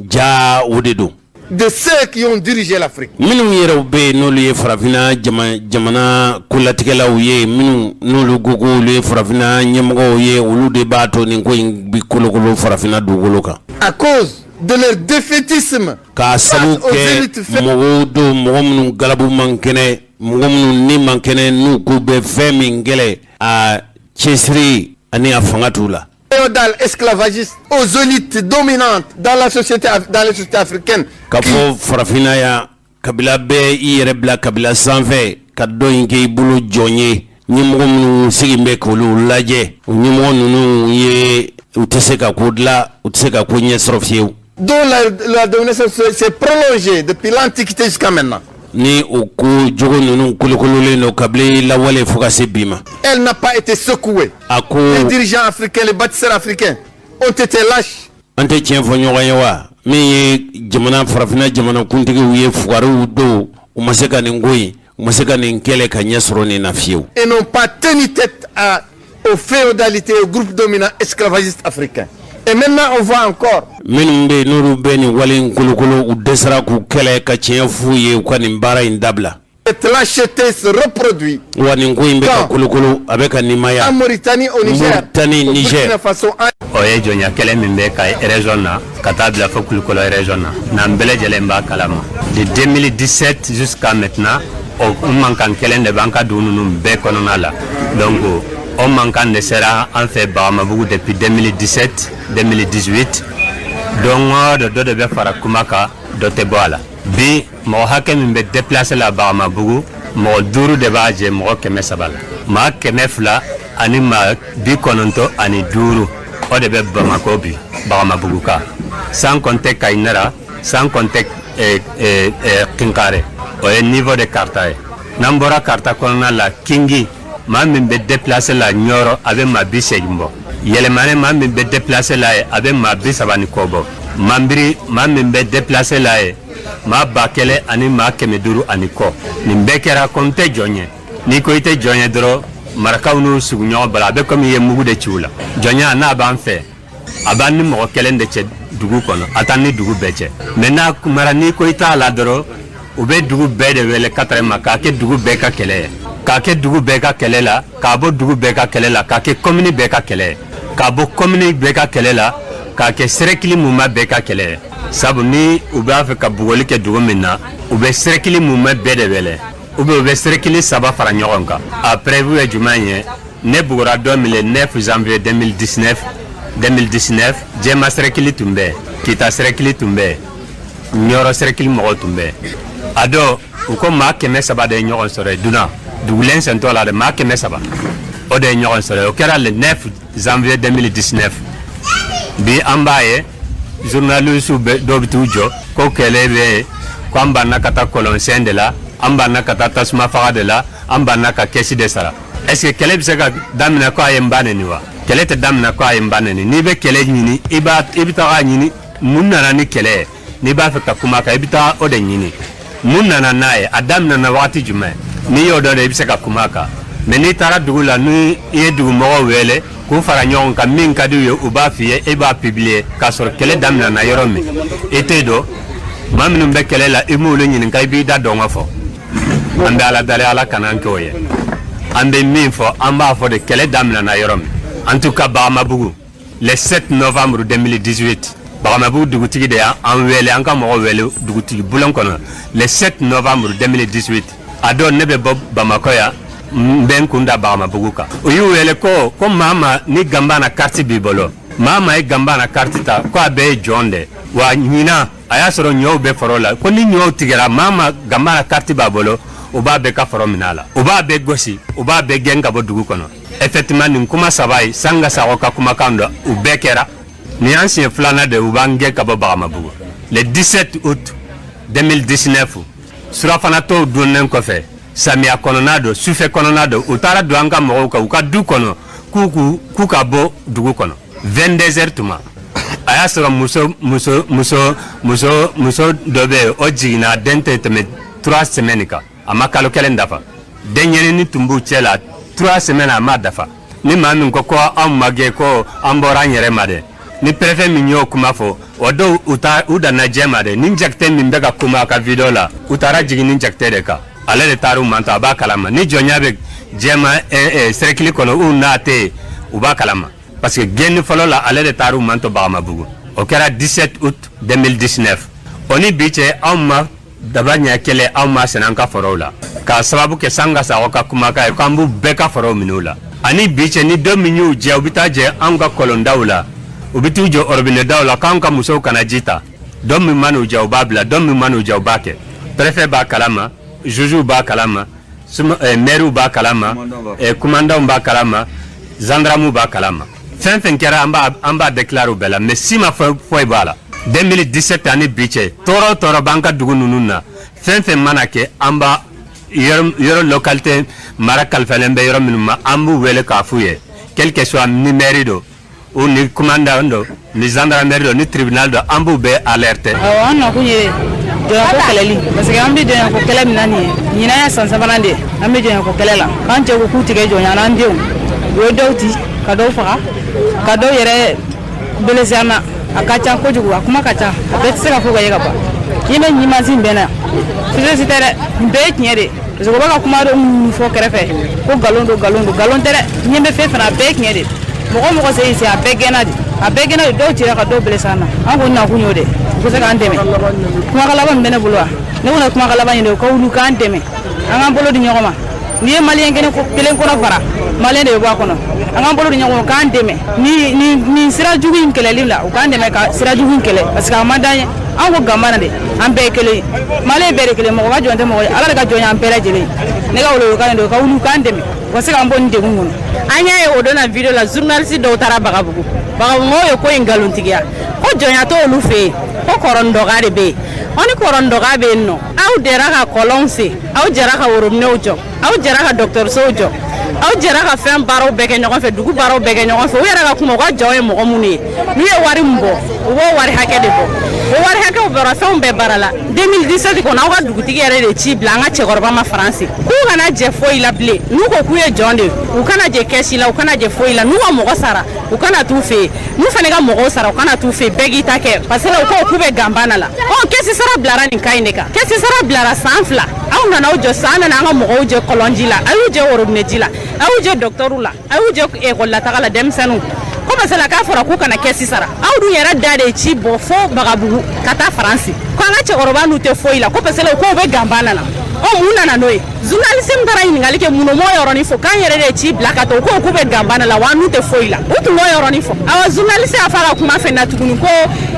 ja, o de don. De ceux qui ont dirigé l'Afrique. Minnu yɛrɛw bɛ yen n'olu ye farafinna jamana kolatigɛlaw ye, minnu n'olu ko k'olu ye farafinna ɲɛmɔgɔw ye, olu de b'a to nin ko in bi kolokolo farafinna dugukolo kan. À cause de leur défaitisme K'a sabu face aux kɛ élites mɔgɔw don, mɔgɔ minnu galabu man kɛnɛ, mɔgɔ minnu ni man kɛnɛ, n'u k'u bɛ fɛn min kɛlɛ, a cɛsiri ani a fanga t'u la. Féodales esclavagistes, aux élites dominantes dans les sociétés africaines. Ka fɔ farafinna yan, kabila bɛɛ i yɛrɛ bila kabila sanfɛ ka dɔ in kɛ i bolo jɔn ye, ɲɛmɔgɔ minnu sigi bɛ k'olu lajɛ, o ɲɛmɔgɔ ninnu ye, u tɛ se ka ko dilan, u tɛ se ka ko ɲɛ sɔrɔ fiyewu. Dont la domination s'est prolongée depuis l'Antiquité jusqu'à maintenant. Ni o ko jogo ninnu kolokololen don kabini lawale fo ka se bi ma. Elle n'a pas été secouée. A ko Les dirigeants africains, les bâtisseurs africains ont été lâches. An tɛ tiɲɛ fɔ ɲɔgɔn ye wa? Min ye jamana, farafinna jamanakuntigiw ye, fugariw don, u ma se ka nin ko in, u ma se ka nin kɛlɛ ka ɲɛ sɔrɔ nin na fiyewu. Et n'ont pas tenu tête aux féodalités, aux groupes dominants esclavagistes africains. Et maintenant, on voit encore Minnu bɛ yen, n'olu bɛ nin wale in kolokolo, u dɛsɛra k'u kɛlɛ ka tiɲɛ f'u ye, u ka nin baara in dabila. Cette lâcheté se reproduit Wa nin ko in bɛ ka kolokolo, a bɛ ka nimaya. en Mauritanie, au Niger, Mauritanie, au Niger. Burkina Faso, en O ye jɔnya kɛlɛ min bɛ ka région na ka taa bila fo Kulukɔrɔ région na, n'an bɛɛ lajɛlen b'a kalama. De 2017 jusqu'à maintenant, o mankan kɛlɛ de b'an ka dugu ninnu bɛɛ kɔnɔna la. Donc o mankan de sera an fɛ Bagamabugu depuis 2017, 2018. Don o don, dɔ de bɛ fara kuma kan, dɔ tɛ bɔ a la. Bi, mɔgɔ hakɛ min bɛ déplacé la Bagamabugu, mɔgɔ duuru de b'a jɛ mɔgɔ 300 la. Maa 295, o de bɛ Bamako bi Bagamabugu kan, sans compter Kayinara, sans compter Kinkare. O ye niveau de Karta ye. N'an bɔra Karta kɔnɔna la, Kingi, maa min bɛ déplacé la Ɲɔrɔ, a bɛ maa 80 bɔ. Yɛlɛmane, maa min bɛ déplacé la ye, a bɛ maa 30 ni kɔ bɔ. Manbiri, maa min bɛ déplacé la ye, maa 1500 ani kɔ. Nin bɛɛ kɛra ko n tɛ jɔn ye. N'i ko i tɛ jɔn ye dɔrɔn, marakaw n'u sigiɲɔgɔn bala, a bɛ komi i ye mugu de ci u la. Jɔnya n'a b'an fɛ, a b'an ni mɔgɔ kelen de cɛ dugu kɔnɔ, a t'an ni dugu bɛɛ cɛ. Mɛ n'a mara, n'i ko i t'a la dɔrɔn, u bɛ dugu bɛɛ de wele katara ma, k'a kɛ dugu bɛɛ ka kɛlɛ ye, k'a kɛ dugu bɛɛ ka kɛlɛ la, k'a bɔ dugu bɛɛ ka kɛlɛ la, k'a kɛ komini bɛɛ ka kɛlɛ ye, k'a bɔ komini bɛɛ ka kɛlɛ la, k'a kɛ sɛrɛkili mumɛ bɛɛ ka kɛlɛ ye. Sabu ni u b'a fɛ ka bugɔli kɛ dugu min na, u bɛ sɛrɛkili mumɛ bɛɛ de wele, ou bien u bɛ sɛrɛkili saba fara ɲɔgɔn kan. A preuve ye jumɛn ye? Ne bugɔra don min, le 9 janvier 2019, 2019, Jɛma sɛrɛkili tun bɛ, Kita sɛrɛkili tun bɛ, Ɲɔrɔ sɛrɛkili mɔgɔw tun bɛ. A dɔw u ko maa 300 de ye ɲɔgɔn sɔrɔ yen. Dunan dugulen sentɔ la dɛ, maa 300, o de ye ɲɔgɔn sɔrɔ yen. O kɛra le 9 janvier 2019. Bi, an b'a ye journaliste bɛ dɔw bɛ t'u jɔ ko kɛlɛ bɛ yen, ko an banna ka taa kɔlɔnsɛn de la, an banna ka taa tasuma faga de la, an banna ka kɛsi de sara. Est ce que kɛlɛ bɛ se ka daminɛ ko a ye n ba neni wa? Kɛlɛ tɛ daminɛ ko a ye n ba neni. N'i bɛ kɛlɛ ɲini, i b'a i bɛ taga ɲini mun nana ni kɛlɛ ye. N'i b'a fɛ ka kuma kan, i bɛ taa o de ɲini, mun nana n'a ye, a daminɛna wagati jumɛn. N'i y'o dɔn de, i bɛ se ka kuma kan. Mɛ n'i taara dugu la, ni i ye dugumɔgɔw wele k'u fara ɲɔgɔn kan, min ka di u ye, u b'a f'i ye, e b'a publier, k'a sɔrɔ kɛlɛ daminɛna yɔrɔ min, i t'e dɔn. Maa minnu bɛ kɛlɛ la, i m'olu ɲininka, i b'i da dɔn ka fɔ. An bɛ Ala dali, Ala kana an kɛ o ye. An bɛ min fɔ, an b'a fɔ de, kɛlɛ daminɛna yɔrɔ min. En tout cas, Bagamabugu, le 7 novembre 2018, Bagamabugu dugutigi de y'an wele, an ka mɔgɔw wele dugutigi bulon kɔnɔ le 7 novembre 2018. A don, ne bɛ bɔ Bamakɔ yan, n bɛ n kun da Bagamabugu kan. U y'u wele ko maa ma ni ganbana carte b'i bolo, maa ma ye ganbana carte ta, ko a bɛɛ ye jɔn de wa. Ɲinan, a y'a sɔrɔ ɲɔw bɛ foro la, ko ni ɲɔw tigɛra, maa ma ganbana carte b'a bolo, u b'a bɛɛ ka foro minɛ a la, u b'a bɛɛ gosi, u b'a bɛɛ gɛn ka bɔ dugu kɔnɔ. Effectivement, nin kuma saba ye Sanga Sakɔ ka kumakan dɔn, u bɛɛ kɛra. Nin y'an siɲɛ filanan de u b'an gɛn ka bɔ Bagamabugu. Le 17 août 2019, surafanatɔw donnen kɔfɛ, samiya kɔnɔna don, sufɛ kɔnɔna don, u taara don an ka mɔgɔw kan u ka du kɔnɔ, k'u ka bɔ dugu kɔnɔ 22 heures tuma. A y'a sɔrɔ muso dɔ bɛ yen, o jiginna, den tɛ tɛmɛ 3 semaines kan, a ma kalo kelen dafa. Denɲɛrɛnnin tun b'u cɛ la, 3 semaines, a ma dafa. Ni maa min ko ko anw ma gɛn, ko an bɔra an yɛrɛ ma dɛ, ni préfet min y'o kuma fɔ, o dɔw u ta u danna jɛ ma dɛ. Ni Jakite min bɛ ka kuma a ka vidéo la, u taara jigin ni Jakite de kan, ale de taara u mantɔ, a b'a kalama. Ni jɔnya bɛ jɛma cercle kɔnɔ, u n'a tɛ yen, u b'a kalama, parce que gɛnni fɔlɔ la, ale de taara u mantɔ Bagamabugu. O kɛra 17 août 2019. O ni bi cɛ, anw ma daba ɲɛ kɛlɛ, anw ma sɛnɛ an ka forow la, k'a sababu kɛ Sanga Sakɔ ka kumakan ye k'an b'u bɛɛ ka forow minɛ u la. Ani bi cɛ, ni don min y'u jɛ, u bɛ taa jɛ anw ka kɔlɔndaw la, u bɛ t'u jɔ ɔrɔbinɛdaw la k'anw ka musow kana ji ta. Don min man'u jɛ, u b'a bila. Don min man'u jɛ, u b'a kɛ. Préfet b'a kalama, juge b'a kalama, maire b'a kalama, commandant b'a kalama, gendarme b'a kalama. Fɛn fɛn kɛra, an b'a déclarer u bɛɛ la, mais si ma foyi b'a la. 2017 ani bi cɛ, tɔɔrɔ o tɔɔrɔ b'an ka dugu ninnu na. Fɛn fɛn mana kɛ, an b'a yɔrɔ localité mara kalifalen bɛ yɔrɔ minnu ma, an b'u wele k'a f'u ye, quel que soit ni maire don ou ni commandant don, ni gendarmerie don, ni tribunal don, an b'u bɛɛ alerter. Awɔ, an nakun ye jɔnyako kɛlɛli, parce que an bɛ jɔnyako kɛlɛ min na nin ye, ɲinan ye san sabanan de ye an bɛ jɔnyako kɛlɛ la. An cɛ ko k'u tigɛ jɔnya n'an denw. U ye dɔw ci, ka dɔw faga, ka dɔw yɛrɛ blessé an na. A ka ca kojugu, a kuma ka ca, a bɛɛ tɛ se ka fɔ ka ye ka ban. I bɛ ɲimansi bɛɛ na sisi tɛ dɛ, nin bɛɛ ye tiɲɛ de, parce que u bɛ ka kuma dɔ minnu fɔ kɛrɛfɛ ko nkalon don, nkalon don, nkalon tɛ dɛ. Ɲɛ bɛ fɛn fɛn na, a bɛɛ ye tiɲɛ de. Mɔgɔ mɔgɔ se y'i se, a bɛɛ gɛnna de, a bɛɛ gɛnna de. Dɔw cira, ka dɔw blessé an na. An kɔni nakun y'o de, u bɛ se k'an dɛmɛ. Kumakan laban min bɛ ne bolo wa, ne kɔni ye kumakan laban ɲini, u ka wuli k'an dɛmɛ, an k'an bolo di ɲɔgɔn ma. N'i ye maliyɛn kelen kelen kɔnɔ fara, maliyɛn de bɛ bɔ a kɔnɔ. An k'an bolo di ɲɔgɔn ma, k'an dɛmɛ ni nin sira jugu in kɛlɛli la. U k'an dɛmɛ ka sira jugu in kɛlɛ, parce que a man d'an ye. An ko ganbana de, an bɛɛ ye kelen ye, maliyɛn bɛɛ de kelen, mɔgɔ ka jɔn tɛ mɔgɔ ye, Ala de ka jɔn ye an bɛɛ lajɛlen ye. Ne ka welewelekan de don, ka wuli k'an dɛmɛ, u ka se k'an bɔ nin degun kɔnɔ. An y'a ye o don na video la, journaliste dɔw taara Bagabugu. Bagabugu ye ko in nkalontigiya, ko jɔnya t'olu fɛ yen, ko kɔrɔndɔgɔ de bɛ yen. Ɔ ni kɔrɔndɔgɔ bɛ yen nɔ, aw jɛra ka kɔlɔnw sen, aw jɛra ka worobinɛw jɔ, aw jɛra ka dɔgɔtɔrɔsow jɔ, aw jɛra ka fɛn baaraw bɛɛ kɛ ɲɔgɔn fɛ, dugu baaraw bɛɛ kɛ ɲɔgɔn fɛ. U yɛrɛ ka kuma, u ka jɔn ye mɔgɔ minnu ye, n'u ye wari min bɔ, u b'o wari hakɛ de bɔ. O wari hakɛw bɔra, fɛnw bɛɛ baara la. 2017 kɔnɔ, aw ka dugutigi yɛrɛ de ci bila an ka cɛkɔrɔba ma Faransi, k'u kana jɛ foyi la bilen. N'u ko k'u ye jɔn de ye, u kana jɛ kɛsi la, u kana jɛ foyi la. N'u ka mɔgɔ sara, u kana t'u fɛ yen. N'u fana ka mɔgɔw sara, u kana t'u fɛ yen. Bɛɛ k'i ta kɛ, parce que u ko k'u bɛ ganban la. Ɔ caisse sara bilara nin cas in de kan. Caisse sara bilara san 2, aw nana aw jɔ san nana an ka mɔgɔw jɛ kɔlɔnji la, a y'u jɛ worobinɛji la, a y'u jɛ dɔgɔtɔrɔw la, a y'u jɛ ekɔli la taga la denmisɛnninw ko, parce que k'a fɔra k'u kana caisse sara. Aw dun yɛrɛ da de ci bɔ fo Bagabugu ka taa Faransi, ko an ka cɛkɔrɔba n'u tɛ foyi la, ko parce que k'u bɛ ganban na. Ɔ mun nana n'o ye? Journaliste min taara ɲininkali kɛ, mun m'o yɔrɔnin fɔ k'an yɛrɛ de ci bila ka taa, ko k'u bɛ ganban la wa n'u tɛ foyi la? U tun m'o yɔrɔnin fɔ. Awa, journaliste y'a fɔ a ka kuma fɛ na tuguni ko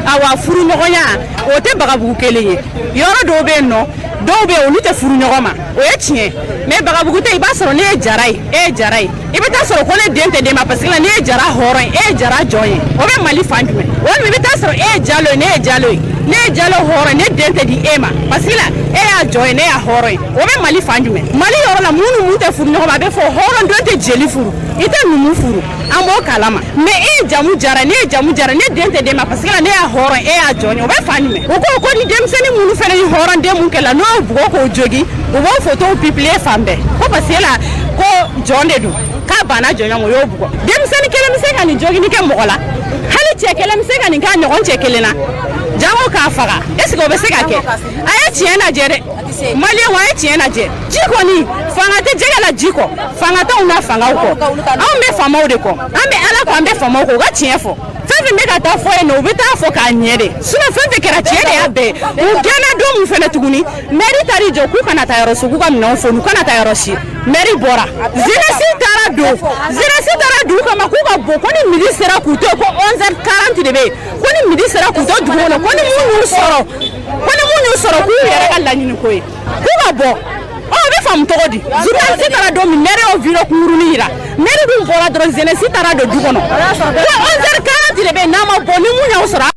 awa, furuɲɔgɔnya o tɛ Bagabugu kelen ye. Yɔrɔ dɔw bɛ yen nɔ, dɔw bɛ yen, olu tɛ furu ɲɔgɔn ma, o ye tiɲɛ. Mais Bagabugu tɛ. I b'a sɔrɔ ne ye Jara ye, e ye Jara ye, i bɛ taa sɔrɔ ko ne den tɛ den ma, parce que ne ye Jara hɔrɔn ye, e ye Jara jɔn ye, o bɛ Mali fan jumɛn? Walima i bɛ taa sɔrɔ e ye Jalo ye, ne ye Jalo ye, ne ye Jalo hɔrɔn ye, ne den tɛ di e ma, parce que e y'a jɔn ye, ne y'a hɔrɔn ye, o bɛ Mali fan jumɛn? Mali yɔrɔ la, mun ni mun tɛ furu ɲɔgɔn ma? A bɛ fɔ hɔrɔn den tɛ jeli furu, i tɛ numu furu, an b'o kalama. Mais e ye jamu Jara, ne ye jamu Jara, ne den tɛ den ma, parce que ne y'a hɔrɔn, e y'a jɔn ye, o bɛ fan jumɛn? U ko ko ni denmisɛnnin minnu fana ye hɔrɔn den mun kɛla, n'o y'o bugɔ k'o jogi, u b'o photo publier fan bɛɛ, ko parce que la ko jɔn de don, k'a banna jɔnya ma, o y'o bugɔ. Denmisɛnnin kelen bɛ se ka nin jogini kɛ mɔgɔ la? Hali cɛ kelen bɛ se ka nin k'a ɲɔgɔn cɛ kelen na, jango k'a faga? Est ce que o bɛ se ka kɛ? A ye tiɲɛ lajɛ dɛ, maliyɛnw, a ye tiɲɛ lajɛ. Ji kɔni, fanga tɛ jɛgɛ la ji kɔ, fanga t'anw na fangaw kɔ. Anw bɛ faamaw de kɔ, an bɛ Ala kɔ, an bɛ faamaw kɔ. U ka tiɲɛ fɔ. Fɛn fɛn bɛ ka taa fɔ yen nɔ, u bɛ taa fɔ k'a ɲɛ de. Sinon fɛn fɛn kɛra, tiɲɛ de y'a bɛɛ ye. U gɛnna don min fɛnɛ tuguni, mairie taar'i jɔ k'u kana taa yɔrɔ si, k'u ka minɛnw foni, u kana taa yɔrɔ si. Mairie bɔra, jeunesse taara don, jeunesse taara dugu kama k'u ka bɔ, ko ni midi sera k'u to yen, ko 11h40 de bɛ yen, ko ni midi sera k'u to dugu kɔnɔ, ko ni mun y'u sɔrɔ, ko ni mun y'u sɔrɔ, k'u yɛrɛ ka laɲini ko ye k'u ka bɔ. Ɔ o bɛ faamu cogo di? Journaliste taara don min, maire y'o vidéo kunkurunin yira. Maire dun bɔra dɔrɔn, jeunesse taara don du kɔnɔ ko 11h40 de bɛ yen, n'a ma bɔ, ni mun y'aw sɔrɔ.